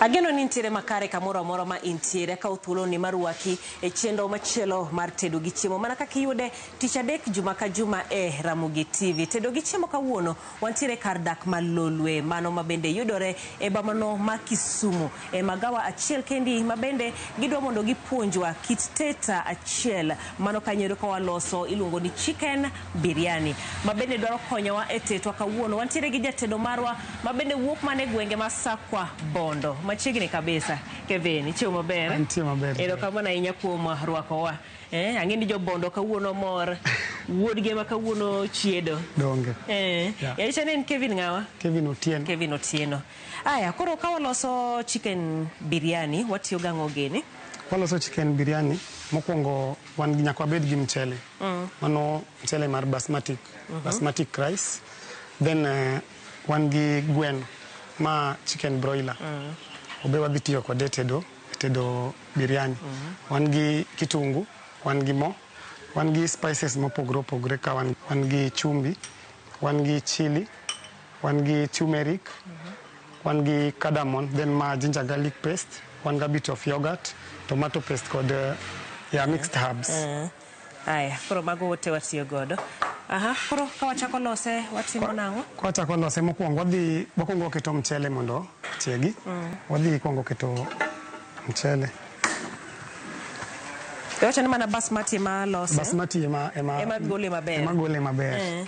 Ageno ni intiere makare kamoro amora ma intiere. Akawo thuoloni mar rwaki e chenro machielo mar tedo gi chiemo mana kaka iyude tich adek juma ka juma e Ramogi TV. Tedo gi chiemo kawuono wantiere kar dak ma Lolwe mano ma bende yudore e bomano ma Kisumu e magawa achiel kendi ma bende gidwa mondo gipuonjwa kit teta achiel mano kanyo ero ka waloso iluongo ni chicken biryani ma bende dwaro konyowa e tetwa kawuono. Wantiere gi jatedo marwa ma bende wuok mana e gwenge ma Sakwa Bondo machiegni kabisa. Kevin, ichiew maber? Antie maber. Erokamano ahinya kuom rwakowa. Eh, ang'e ni jobondo kawuono mor. Wuodgi ema kawuono chiedo. Donge. Eh. Yeah. Yacha ne en Kevin ng'awa? Kevin Otieno. Kevin Otieno. Aya, koro ka waloso chicken biryani, watiyo gang'o gini? Waloso chicken biryani, mokwongo wan gi nyaka wabed gi mchele. Mano mchele mar basmati, basmati rice. Then wan gi gweno ma chicken broiler. Obe wadhi tiyo kode e tedo, e tedo biryani. Wan gi kitungu, wan gi mo, wan gi spices mopogore opogore ka wan, wan gi chumbi, wan gi chili, wan gi turmeric, wan gi cardamom, then ma ginger garlic paste, wan gi a bit of yogurt, tomato paste kod yeah, mixed herbs. Aya, koro mago te watiyo godo. Aha, koro ka wachako lose watimo nang'o? Kwachako lose mokwongo wadhi wakwongo waketo mchele mondo chiegi. Wadhi kwongo keto mchele. Iwacho ni mana basmati ema lose? Basmati ema ema Ema gole maber. Ema gole maber.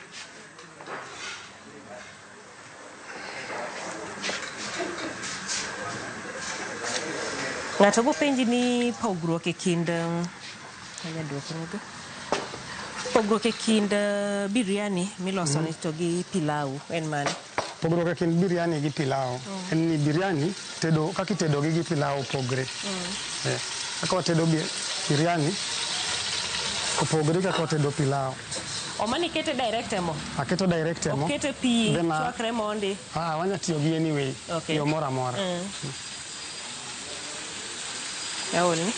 Ng'ato bopenji ni pogruok e kind anya duokruoge. Pogruok e kind biryani miloso ni to gi pilau en mane? Pogruok e kind biryani gi pilau en ni biryani tedo kaka itedo gi gi pilau opogre. Eh, kaka watedo biryani opogre kaka watedo pilau. Omani ikete direct e mo? Aketo direct e mo. Okete pi chwakre mondi? Ah, wanya tiyo gi anyway. Okay. Yo moro amora. Aolni?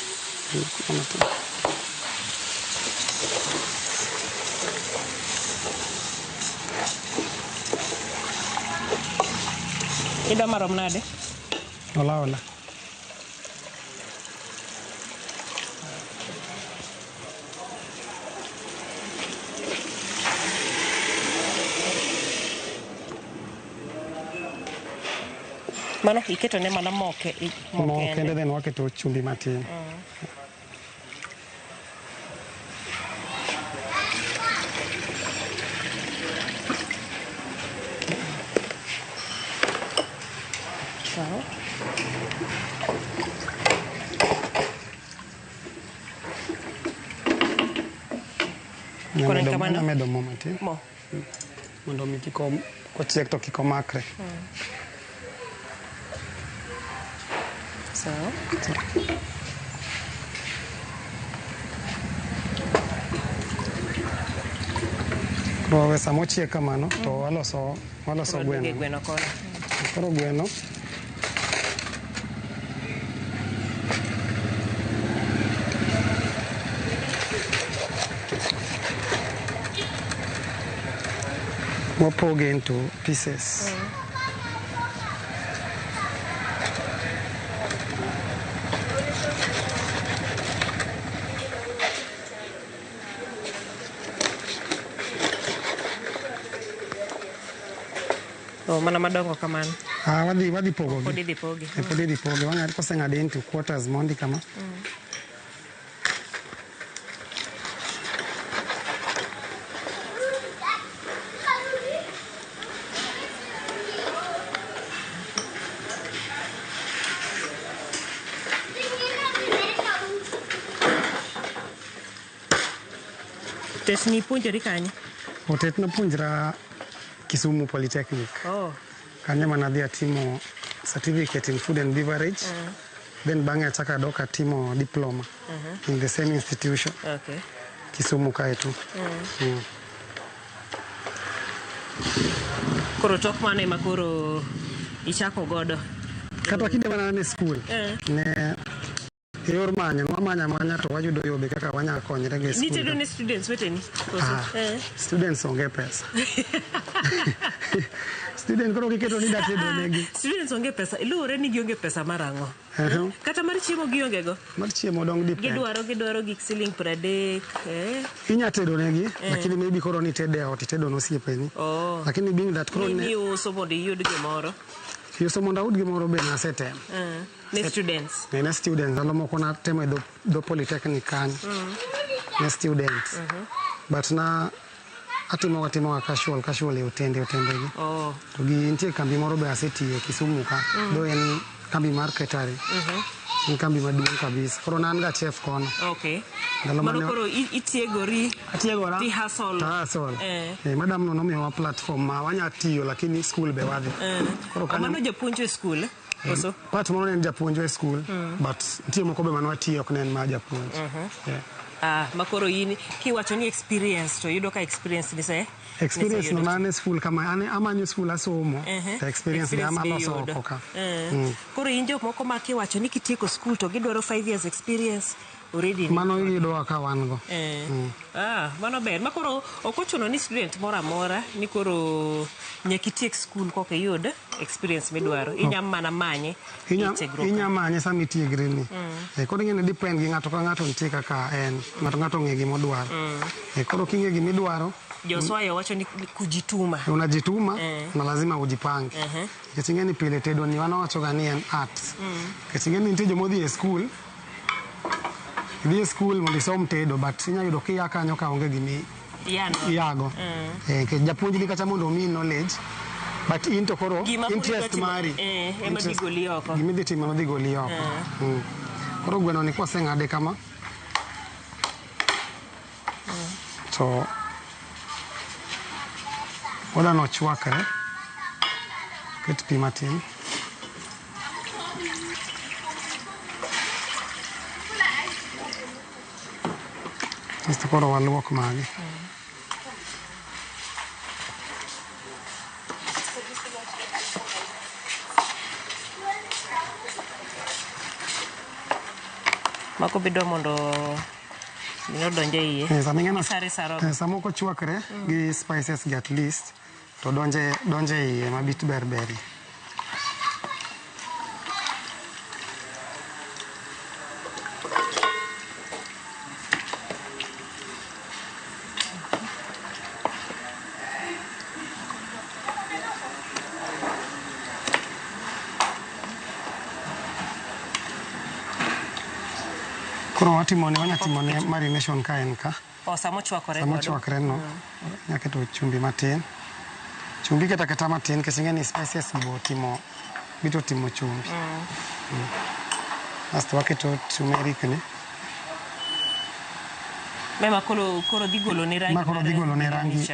Idwa marom nade? Ola ola. Mano iketo ne mana mo mo Mo kende then waketo chumbi matin. Sawa. Koro en kamano? Amedo mo matin. Mo. Mondo mi kik kochiek to kik omakre. Sawa. Koro wawe sama ochiek kamano to waloso waloso Koro waduogo e gweno. gweno kono. Koro gweno wapoge into pieces. Oh, mana madongo kamano. Ah, wadhi pogogi. Pod idhi pogi. Eh, pod idhi pogi. Wang'ad koseng'ade into quarters mondi kama. Tet ni ipuonjori kanye? Otet napuonjra Kisumu Polytechnic. Oh. Kanyo ema nadhi atimo certificate in food and beverage. Then bang'e achako adok atimo diploma in the same institution. Okay. Kisumu kae tu. Koro tok mano ema koro ichako godo. Kata kinde mana an e school, ne E yor manyo, wamanya amanya to wayudo yo be kaka wanyalo konyre go e school. Nitedo ne students weteni? Koso? Ah, Eh. students onge pesa. Student koro kiketo ni datedo negi. Students onge pesa. Luwore ni gionge pesa mar ang'o? Uh-huh. Kata mar chiemo gionge go. Mar chiemo dong depend. Gidwaro gik siling 30. Eh. Inya tedo negi, lakini maybe koro nitede e ot, itedo ne osiepeni. Oh. Lakini being that koro Ni ne iuso mondo iyud gimoro. uso mondo ayud gimoro be nasetemo. Ne students. Ne students, ndalo moko natemo e dho polytechnic kanyo. Ne students. But na atimo casual e otende gi. Oh. To gi nitie kambi moro be asetiye Kisumu ka. Though en kambi mar catering. En kambi maduong' kabisa. Koro ne an ga chef kono. Okay. Ndalo Mano mane- koro itiegori. Atiegora. Ti hustle. To hustle. Eh. Eh, madam no nomiyowa platform ma wanya tiyo lakini school be wadhi. Koro kanyo- Mano japuonj e school? Koso? Part moro ne en japuonj e school, but nitie moko be mane watiyo ok ne en mar japuonj. Yeah. Ah, makoro in kiwacho ni experience to yudo ka experience ni se Experience no niseyudo. na an e school kama an amanyo school asomo to experience be Experience be amaloso iyudo. oko ka. Eh. Koro in jok moko ma kiwacho ni kitieko school to gidwaro 5 years experience already ni. Mano iyudowa ka wan go. Eh. Ah, mano ber. Ma koro ok ochuno ni student moro amora ni koro nyaka itiek school koka iyud experience midwaro. Inya mana manye e tiegruok. Inya manye sama itiegri ni. Koro ing'e ni depend gi ng'ato ka ng'ato nitie kaka en. Ng'ato ng'ato ong'e gima odwaro. Koro king'e gima idwaro, Joswayo wacho ni kujituma. Unajituma na lazima ujipange. Nikech ing'e ni pile tedo ni wan wawacho ga ni en art. Nikech ing'e ni nitie joma odhi e school, idhi e school mondo isom tedo but inya yudo kia kanyo ka onge gimi Yano. iago. Nikech japuonj ni kacha mondo omiyi knowledge but in to koro Gima koro interest idwa timo, mari. ema dhi goli oko. Gima idhi timo dhi goli oko. Koro gweno ni kwaseng'ade kama to wadwa nochwakre. Ket pi matin. Kasto koro waluok magi. Mako bidwa mondo gino donj e iye. Sama ing'eno Sare saro. Sama ok ochwakre gi spices gi at least to donje iye mabit ber berie. Koro watimone, wanya timone marination ka en ka. Oh, sama ochwakore Sama godo. ochwakre no, inya keto chumbi matin. Chumbi keto aketa matin nikech ing'e ni spices go otimo, bito timo chumbi. Asto waketo turmeric ni. Mema koro dhi golo ne rangi. Ma koro dhi golo ne rangi.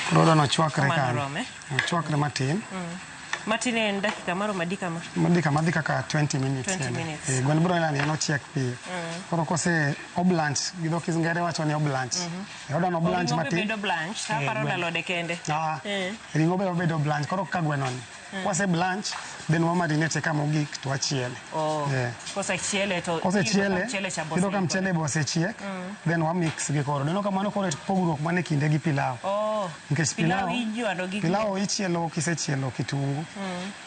Koro odwa nochwakre Mano kanyo. rome. Ochwakre matin. Matin en dakika maromo adi kama? Madhi kama dhi kaka 20 minutes. 20 minutes. Gweno biro neno ni en ochiek piyo. Koro kose oblanch, gi dho Kingere wacho ni oblanch. Odwa no blanch Ring'o be matin. bedo blanch, to aparo Gweno. alode kende. Ring'o be obedo blanch, koro ka gweno ni. Kose blanch, then wamarinate kama ogik to wachiele. Oh. Kosechiele to Kosechiele, iyudo ka mchele cha iyudo ka mchele be osechiek, then wamix gi koro. Ineno ka mano koro pogruok mane kinde gi pilau. Oh. Nikech Pilau ijwando gi pilau ichielo kisechielo kitungu.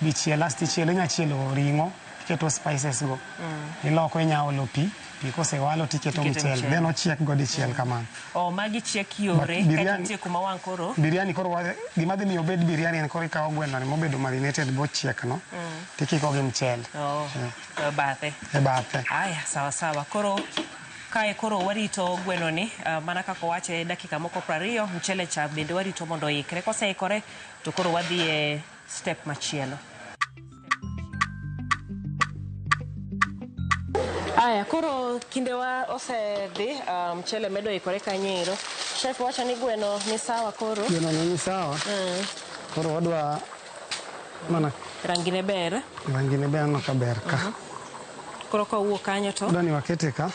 Dichiel asto ichielo, inya chielo ring'o, iketo spices go. Iloko inya olo pi, pi kosewalo tiketo Iketo mchele. mchele. Then ochiek go dichiel kamano. Oh, magi chiek yore, But kaeto nitie kuma wang' koro. Biryani koro gima dhi miyo obed biryani en koro ikawo gweno ni mobedo marinated bochiek no, tikiko gi mchele. Oh, e bathe. E bathe. Aya, sawa sawa. Koro kae koro warito gweno ni, mana kaka owache dakika moko 20, mchele cha bende warito mondo oikre. Koseikore to koro wadhi e step machielo. Aya, koro kindewa osedhi, mchele medo ikore kanyo ero. Chef wacho ni gweno ni sawa koro. Gweno ni sawa. Koro wadwa mana Rangi ne ber. Rangi ne ber, aneno ka ber ka. Koro ka owuok kanyo to Dani wakete ka.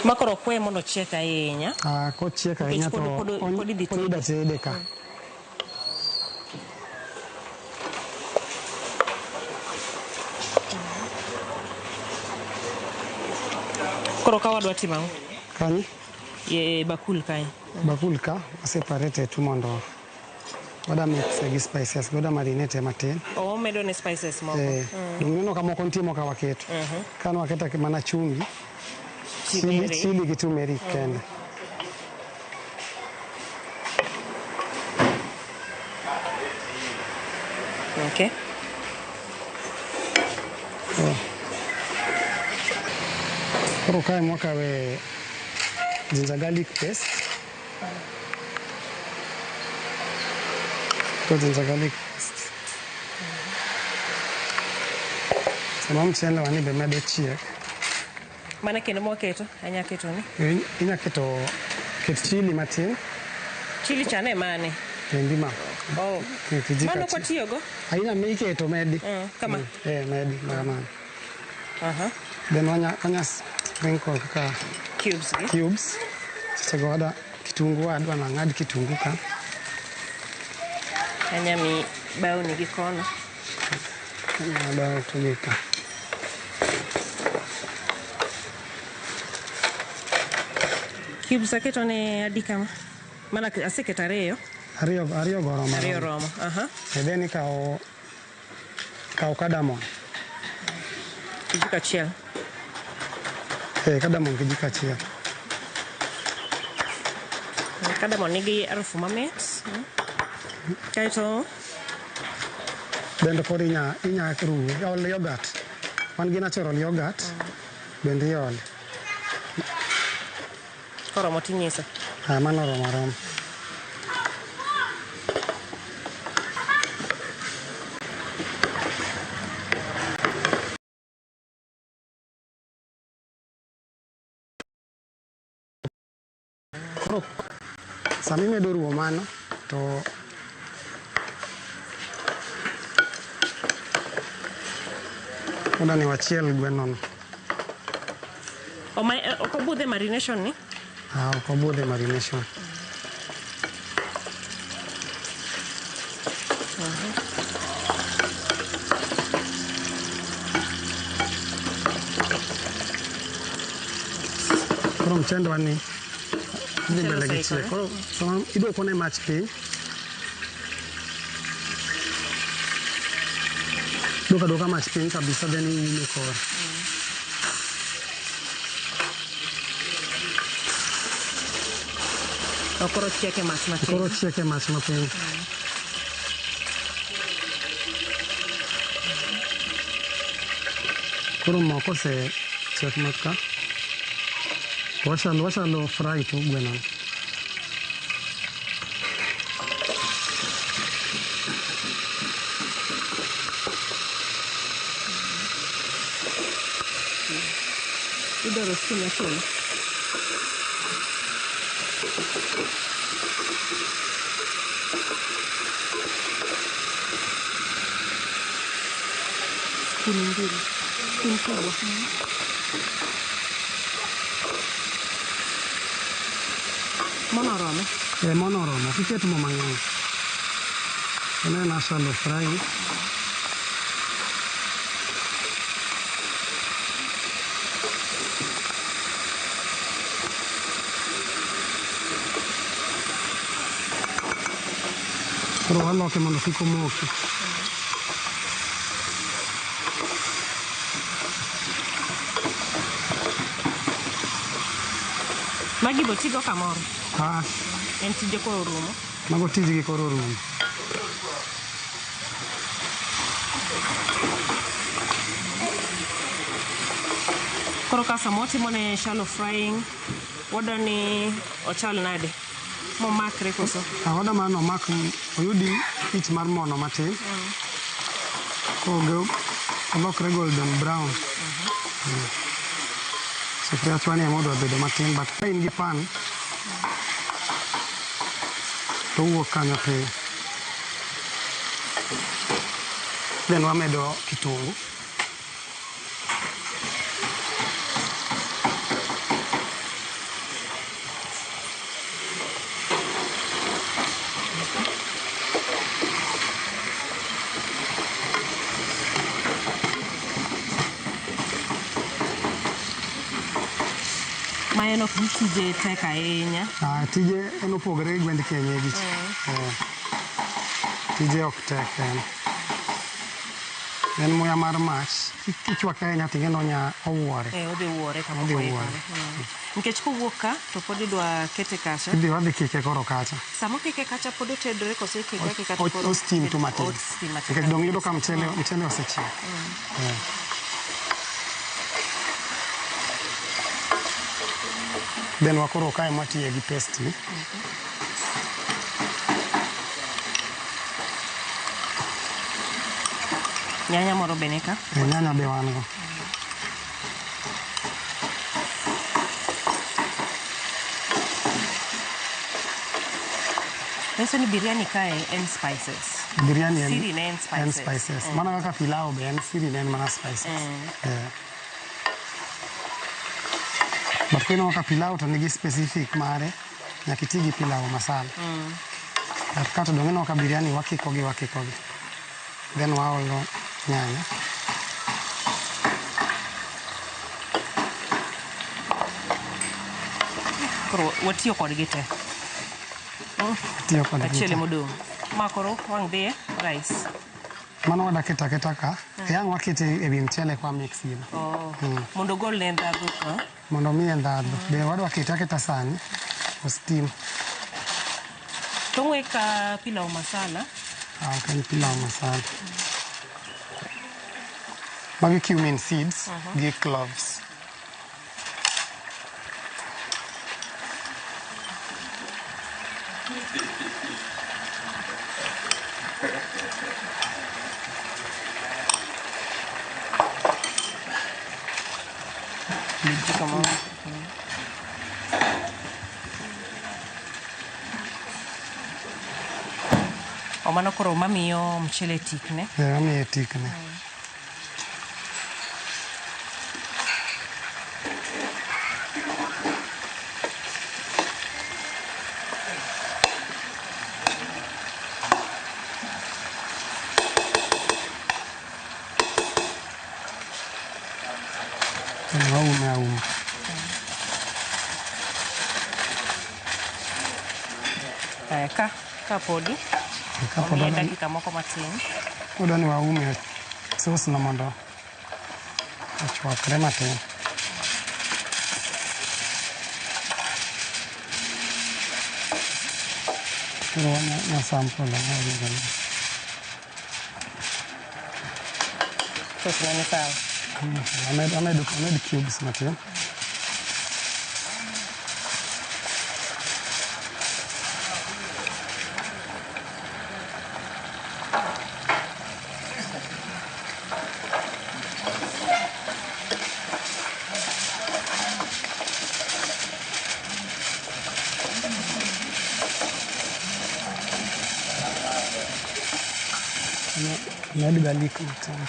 Ma koro ok weye mondo ochiek ahinya. Ah, kochiek ahinya to pod idhi pod idwa tede ka. Koro ka wadwa timo ang'o? Kanyo? E bakul kae. Bakul ka, waseparate tu mondo wada mix gi spices, wada marinate matin. O medo ne spices moko. Eh, dong neno ka moko nitie moko waketo. Ka ne waketo mana chumbi, Turmeric. chili gi turmeric kende. Okay. Koro kae mwakawe ginger garlic paste. To ginger garlic paste. Sama mchele wani be medo chiek. Mane kendo mwaketo? Anya keto ni. Inya keto ket chili matin. Chili cha ne mane? Endi ma. Oh. Kijiko Mano achiel. kwatiyogo? Aina mi iketo medi. Kama. Eh, medi kamano. Aha. Then wanya sprinkle kaka Cubes gi. cubes. Sechego wada kitungu adwa nang'ad kitungu ka. Anya mi bawni gi kono. Adwa to ka. Cubes aketo ne adi kama? Mana aseketo ariyo. Ariyo go oromo. Ariyo romo. Aha. E then ikawo kaw cardamom. Kijiko achiel. Eh, cardamom kijiko achiel. Cardamom nigi harufu mamit. Kaeto Bende koro inya ruwe. Ol yogurt. Wan gi natural yogurt. Bende iole. Koromo tinyisa. Ah, mano oromo aroma. Koro sama imedo ruwo mano to odani wachiel gweno no. Oma ok obudhe marination ni? Ah, ok obudhe marination. Koro mchendwa ni dhi mbele gi chiek. Koro sama iduoko ne mach piny, duoko aduoka mach piny kabisa then iume kore. Koro chiek e mach matin. Koro chiek e mach mapiny. Koro mo kosechiek maka, wachalo fry to gweno. Idwaro spoon machielo? Spoon mbili. Spoon kubwa. Mono orome? Eh, mono oromo. Kik iket mo mang'eny. En ena shallow fry. Koro waloke mondo kik omoki. Magi bo tigo kamoro. Ah, En tije koro orumo. Mago tijgi koro orumo. Koro ka sama watimo ne shallow frying, wadwa ni ochal nade? Momakre koso? Ah, wadwa mana ni omak oyudi ich mar mono matin. Koro olokre golden brown. Sufuria chwani ema odwa bedo matin, but ka in gi pan, To owuok kanyo piyo. Then wamedo kitungu. Ma en ok ni tije tek ahinya. Ah, tije en opogore gi gwend kienyeji cha. Eh. Tije ok tek en. En muya mar mach. Kichwake ahinya to ing'e ni onya owuore. Eh, odhi wuore kapok Odhi oikore. wuore. Nikech kowuok ka to pod idwa kete kacha. Idhi wadhi kike koro kacha. Sama okike kacha pod otedore koso ikike akika to koro O steam tu matin. O steam matin. Nikech dong' yudo ka mchele, mchele osechiek. Eh. Then wakoro kae mwatiye gi paste ni. Nyanya moro be nika. Eh, nyanya be wan go. Nyiso ni biryani kae en spices. Biryani en, Siri ne en spices. En spices. Mana kaka pilau be en siri ne en mana spices. Eh. But kineno kaka pilau to nigi specific mare, nyaka iti gi pilau masala. But ka to dong' ineno ka biryani wakiko gi wakiko gi. Then waolo nyanya. Koro watiyo kodgi te. Tiyo kodgi Achiel te. emodong'. Ma koro wang' dhiye rice. Mano wada keto aketa ka. Yang' wakete ewi mchele kwa mix gino. Oh. Mondo ogol ne ndhadhu ka. Mondo omiye ndhadhu. Be wadwa kete aketa sani. O steam. To ng'we ka pilau masala. Ah, ok en pilau masala. Magi cumin seeds gi cloves. Kijiko moro. O mano koro mamiyo mchele tikne. Eh, mamiye tikne. Then waume auma. Aya, ka podi. Kapod Omiye wadwa dakika moko matin. wadwa ni waume sauce no mondo ochwakre matin. Koro wanya sample no. Sauce no ni sawa. Amed cubes matin. Amed garlic matin.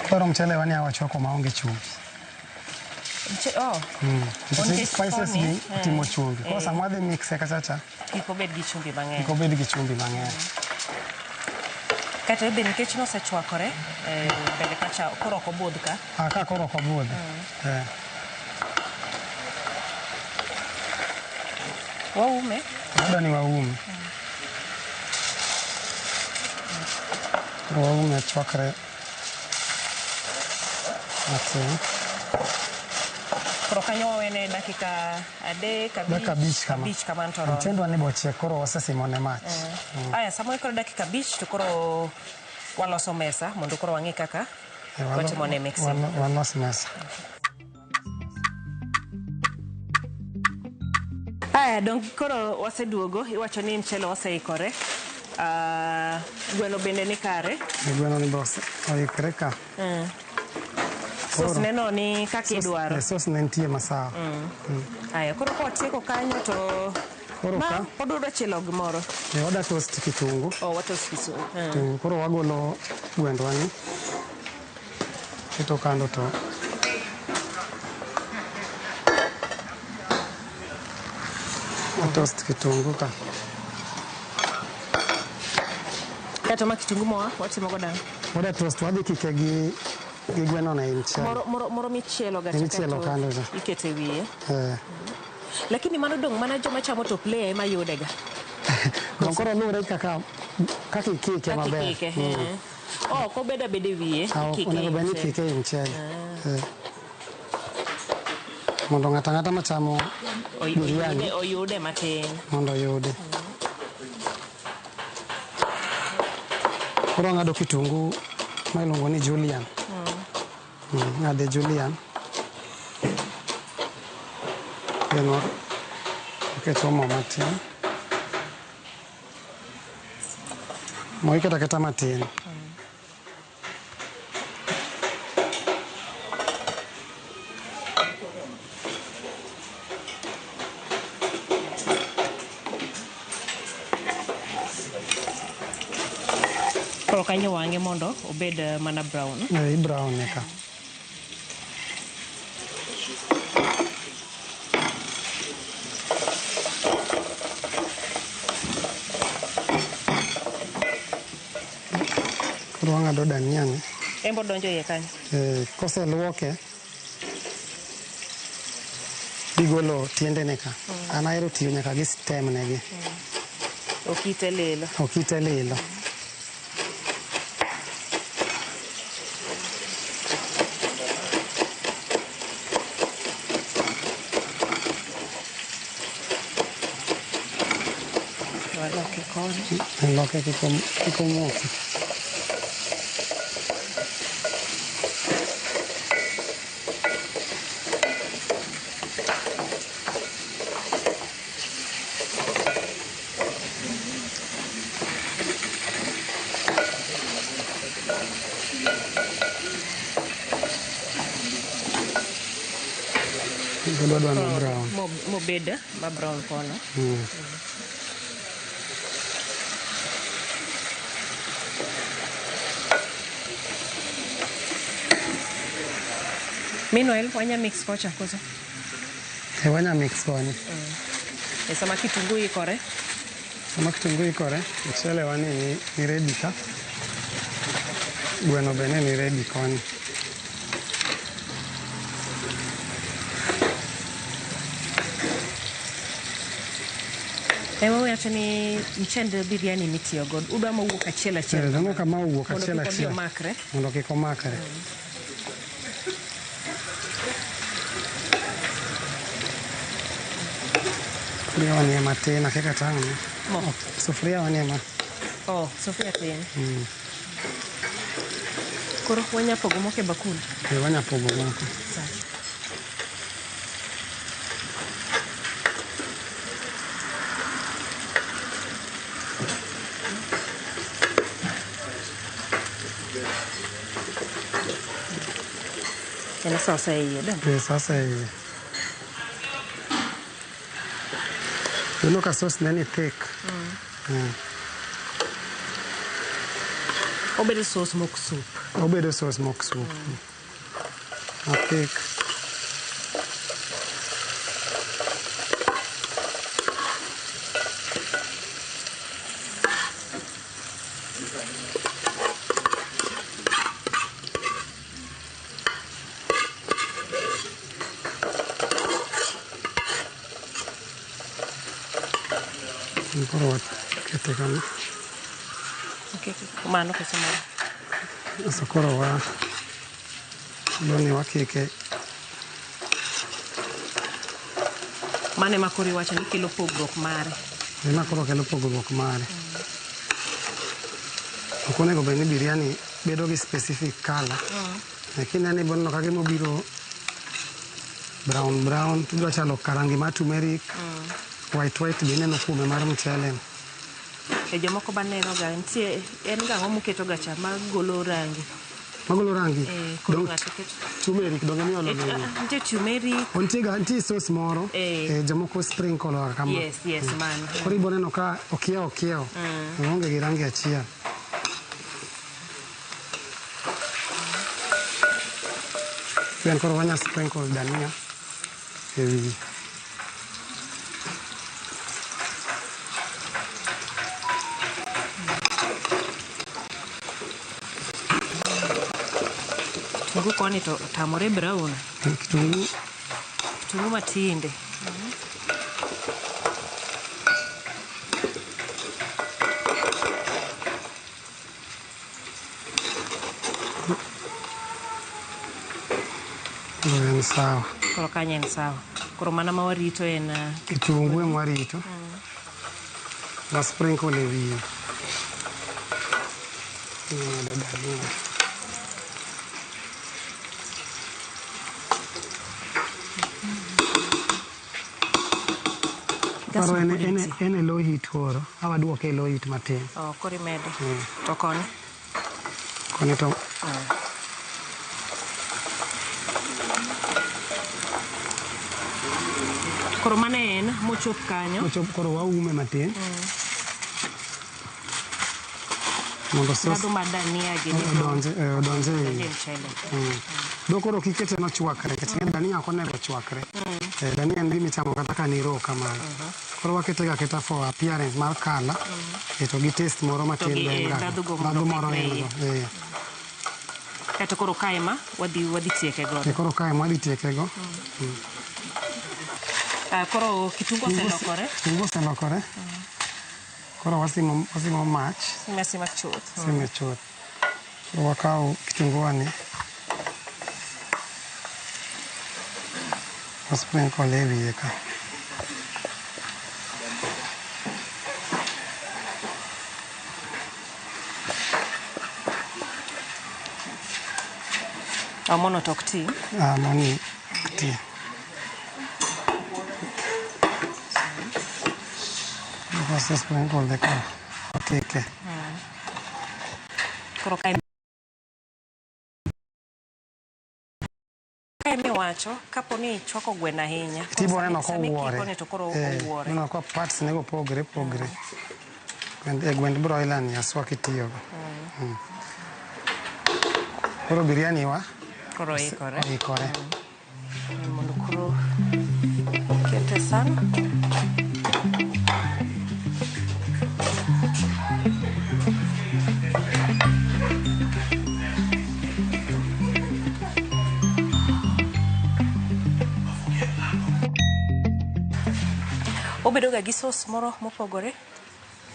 Koro mchele wani awachwako maonge chumvi. Oh, Nikech Nikech spices koni, gi otimo chumvi. Koro sama wadhi mixe kacha cha, kik obed gi chumvi mang'eny. kik obed gi chumvi mang'eny. Kata be nikech nosechwakore mbele kacha koro ok obudh ka. Ah, ka koro ok obudh. Eh. Waume. Wadwa ni waume. Koro waume chwakre matin. Koro kanyo wawene dakika adek, abich, Dakika abich kama. abich kamano to oromo. Mchendwa ni bochiek koro wasesimone mach. Aya, sama ikoro dakika abich to koro waloso mesa mondo koro wang'e kaka Eh, watimo ne mixing. Walos mesa. Aya, dong koro waseduogo, iwacho ni mchele oseikore. Gweno bende ni kare. Gweno ni be oikre ka. Sos neno ni kaka idwaro. Sos ne nitie masawa. Aya, koro ka watieko kanyo to Koro ma ka odwa chielo gimoro. Wada toast kitungu. Oh, watoast kitungu. Kitungu. Koro wagolo gwendwa ni. Keto kando to watoast kitungu ka. Kato ma kitungu moa, watimo go dang'? Wada toast, wadhi kike gi gweno na mchele. Moro michielo ga Michielo kando cha. Ikete wiye. Lakini mano dong' mana joma chamo to play ema yude ga. Dong' koro luwore kaka ikike maber. Kaka ikike. Oh, ok obed abeda e wiye, ikike e Onego bed ni mchele. ikike e mchele. Mondo ng'ato ang'ata machamo biryani Oyude matin. Mondo oyude. Koro ang'ado kitungu ma iluongo ni julienne. Ng'ade julienne. Then waketo mo matin. Mo iketo aketa matin. Koro kanyo wang'e mondo obed mana brown. Brown eka. Koro wang'ado dania ni. En bo donjo iye kanyo. Koseluoke, igolo tiendene ka. An ahero tiyo nyaka gi stem negi. Okite lilo. Okite lilo. Waloke koni. Loke kik omoki. Odwa brown. Mobed ma brown kono. Meanwhile, wanya mix kocha koso? Wanya mix koni. Sama kitungu ikore? Sama kitungu ikore, mchele wani ni ready ka. Gweno bende ni ready koni. Ema wacho ni mchend biryani mitiyo godo, udwa mowuok achiel achiel. Udwa kama owuok Mondo achiel kik odhi achiel. omakre. Mondo kik omakre. Sufuria wanie matin, akia kata ang' ne. Mo. Sufuria wanie ma. Oh, sufuria tin. Koro wanya pogo moko e bakul? Wanya pogo moko. Sawa. En sasa e iye, dong? Sasa e iye. Ineno ka sauce ne ni thick. Obedo sauce mok soup. Obedo sauce mok soup. Ma thick. Koro wakete kama. Okay, mano koso moro? Aso koro wa doni wakike. Mano ema koro iwacho ni kelo pogruok mare. Ema koro kelo pogruok mare. Ok onego bed ni biryani bedo gi specific color. Lakini aneno iboneno ka gima obiro brown brown, tidwa chalo karangi mar turmeric. White white be ineno kuome mar mchele. E jomoko baneno ga nitie en ga ang'o muketo ga cha magolo rangi? Magolo rangi. Eh, koro Dong- ng'ato keto. Turmeric donge miolo Eh, ne ah, ah, nitie turmeric. Nitie ga nitie sauce moro. Eh. Eh, jomoko sprinkle ga kama. Yes, yes, mano. Koro ibo neno ka okiewo okiewo. Oonge gi rangi achiel. Then koro wanya sprinkle dania e wiye. Kitungu koni to otamore brown. Kitungu Kitungu matinde. koro en sawa. Koro kanyo en sawa. Koro mana ma warito en Kitungu ema warito. Wa sprinkle e wiye. Imedo dania. Gas Koro en, pod en, nitie. en e low heat koro. Awaduoke e low heat matin. Oh, koro imedo. To koni. Koni to Koro mano en mochop kanyo. mochop koro waume matin. Mondo sauce Ndhadhu mar dania gi odonje eh, odonje e odonje iye. e mchele. Do koro kik ikete nochwakre nikech ing'e ni dania ok onego chwakre. Eh, dania en gima ichamo kata ka ni raw kamano. Koro wakete ga aketa for appearance mar colour eh, to gi taste moro matin gi, be en eh, ga. ndhadhu go mondo Ndhadhu moro okikre en iye. go. Eh. Kaeto koro kae ma wadhi wadhi tieke godo. Eh, koro kae mwadhi tieke go. Ah, koro kitungu oselokore. Kitungu oselokore. Koro wasimo, wasimo mach. Sime asima chuth. Sime chuth. Koro wakaw kitungu wani. Wa sprinkle e wiye ka. Ah, mono to ok ti. Ah, moni ti. Wase sprinkle de ka. Otike. Koro kae kae miwacho kapo ni ichwako gweno ahinya. Koro Tibo neno sama kowuore. ikikone to koro Eh, owuore. Neno ka parts nego pogre pogre. Gwend, e gwend broiler ni aswa kitiyogo. Mm. Koro biryani wa Koro oikore. oikore. Mondo koro kete san. Obedo ga gi sauce moro mopogore.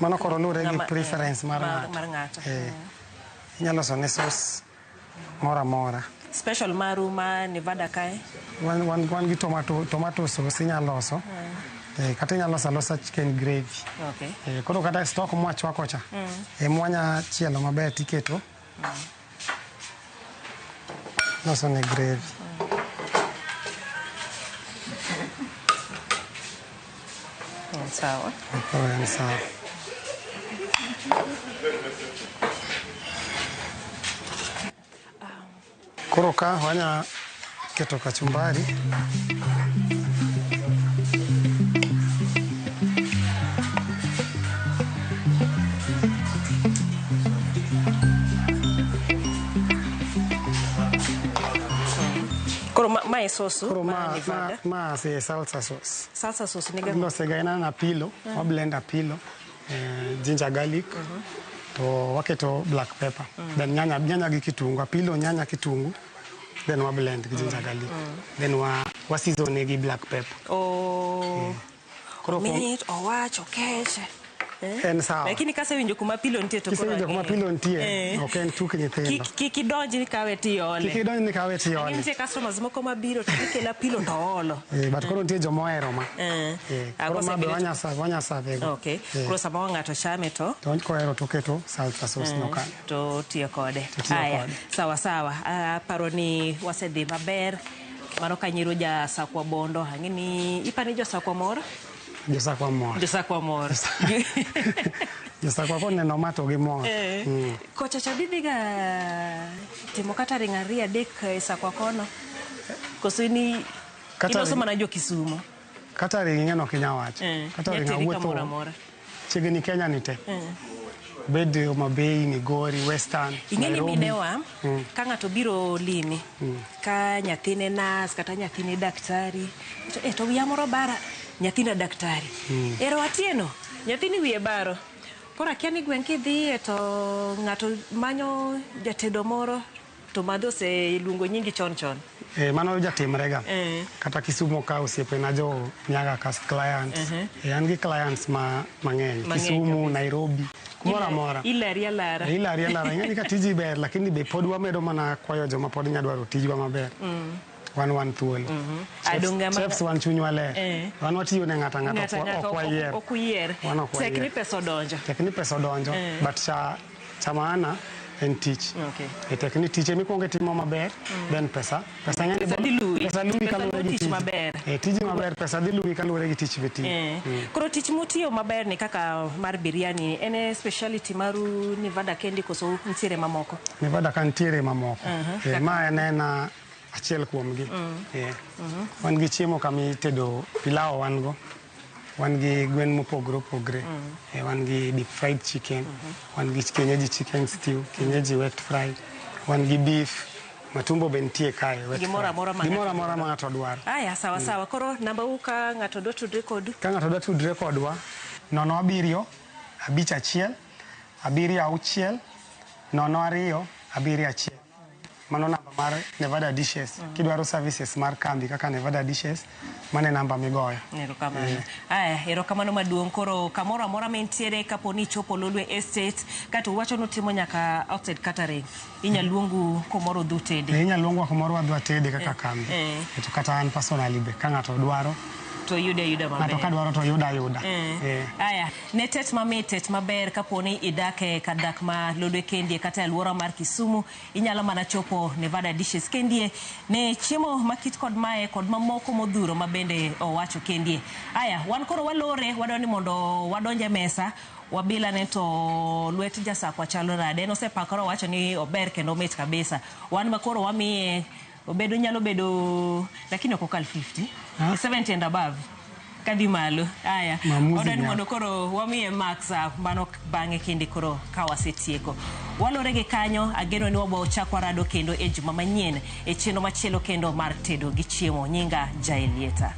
Mano koro luwore gi Ng'ama- preference mar ng'ato. mar ng'ato. Eh, inyalo loso ne sauce moro amora. Special maru ma Nevada kae. Wan, wan, wan gi tomato, tomato sauce inyalo loso. Eh, kata inyalo loso alosa chicken gravy. Okay. Eh, koro kata stock mwachwako cha ema wanya chielo maber tiketo loso ne gravy. Sawa. Koro en sawa. Koro ka wanya keto kachumbari. Koro ma, ma e sauce Koro ma ma, ma, Nevada. ma se salsa sauce. Salsa sauce niga Ilose ga en ana apilo, wa blend apilo, ginger garlic, to waketo black pepper. Then nyanya, nyanya gi kitungu, apilo, nyanya, kitungu, then wa blend gi ginger garlic. Then wa, wa season gi black pepper. Oh. Koro kuom- Mit, owach, okech. Eh? En sawa. Lakini kasewinjo kuma apilo nitie to koro Kisewinjo kuma ang'eyo. apilo nitie, Eh. ok en tuk nyithindo. Kik kik idonj ni kawe tiole. Kik idonj ni kawe tiole. Nitie customers moko mabiro to gikelo apilo to olo. Eh, but koro nitie joma ohero ma. Eh. Eh, Ah, koro ma be kosebedo- wanya serve, wanya serve go. Okay. Eh, Koro sama ng'ato chame to to kohero to oketo salsa sauce no kanyo. to tiyo kode. To tiyo Aya, kode. sawa sawa. Aparo ni wasedhi maber. Mano ka nyiro ja Sakwa Bondo, ang'e ni ipani jo Sakwa mor? Josakwa mor. Josakwa mor. Josakwa koneno ma to gimor. Kocha cha bidhiga timo catering ariyo adek e Sakwa kono. Koso ni iloso mana jo Kisumo. Catering ing'e ok inyal wacho. Catering Nyateri awuotho kamoro amora. Chiegni Kenya ni te. Bed Homa Bay, Migori, Western, Ing'e ni Nairobi. minewa ka ng'ato biro limi ka nyathine nas kata nyathine daktari to, to wiya moro bara nyathina daktari. Ero Atieno nyathini wiye baro. Koro akia ni gweng' kidhiye to ng'ato manyo jatedo moro to madho oseluongo nyingi chon chon. Mano jatimrega. Kata Kisumo ka osiepena jo nyaga kas clients. An gi clients mang'eny. Mang'eny Kisumu, kabisa. Nairobi, kumoro amora. Ilari alara. Ilari alara. Ing'e ni ka tiji ber, lakini be pod wamedo mana kwayo joma pod nya dwaro tijwa maber. Wan thuolo. Chefs wan chunywa ler. Wan watiyo ne ng'ato ang'ata, ok wayier. Ok uyier. Wan ok Tek ni wayier. pesa odonjo. Tek ni pesa odonjo, but cha maana en tich. Tek ni tich emikwongo itimo maber, then pesa. Pesa ng'eny Pesa dhi luwi. Pesa luwi Pesa kaluwore luwo gi tich tiji. maber. Tiji maber, pesa dhi luwi kaluwore gi tich be tiyo. Koro tich mutiyo maber ni kaka mar biryani, en e speciality maru Nevada kendi koso nitiere mamoko? Nevada ka nitiere mamoko. Ma en ena achiel kuomgi. Wan gi chiemo kama itedo pilau wan go. Wan gi gwen mopogore opogore. Wan gi deep fried chicken. Wan gi kienyeji chicken stew, kienyeji wet fry. Wan gi beef. Matumbo be nitie kae, wet Gimoro fry. amora ma Gimoro ng'ato amora ma ng'ato dwaro. Aya, sawa sawa. Koro namba u ka ng'ato dwa tudre kodu? Ka ng'ato dwa tudre kodwa, 0 7 5 1 7 6 0 2 7 1. Mano namba mar Nevada Dishes. Kidwaro services mar kambi kaka Nevada Dishes, mano e namba migoyo. Erokamano. Aya, erokamano maduong'. Koro kamoro amora ma intiere kapo ni ichopo Lolwe Estate, kato uwacho ni utimo nyaka outside catering. Inya luongu kumoro udhi utede. Inya luongwa kumoro wadhi watede kaka kambi. To kata an personally be ka ng'ato dwaro, To yude ayuda maber. Ng'ato ka dwaro to yuda ayuda. Aya, ne tet mamit, tet maber kapo ni idak e kar dak ma Lolwe kendie kata e alwora mar Kisumu, inyalo mana chopo Nevada Dishes kendie ne chiemo makit kod mae kod mamoko modhuro ma bende owacho kendie. Aya, wan koro walore, wadwa ni mondo wadonj e mesa, wabila ne to lwet jasakwa chalo nade. En osepakore owacho ni ober kendo omit kabisa. Wan ma koro wamiye obedo nyalo bedo lakini ok okal 50. 70 and above. Kadhi malo. Aya. Maamuzi Odwa ni nyaka. mondo koro wamiye marks mano bang'e kinde koro ka wasetieko. Walore gi kanyo, ageno ni wabo chak warado kendo e juma manyien e chenro machielo kendo mar tedo gi chiemo. Nyinga Jael Lieta.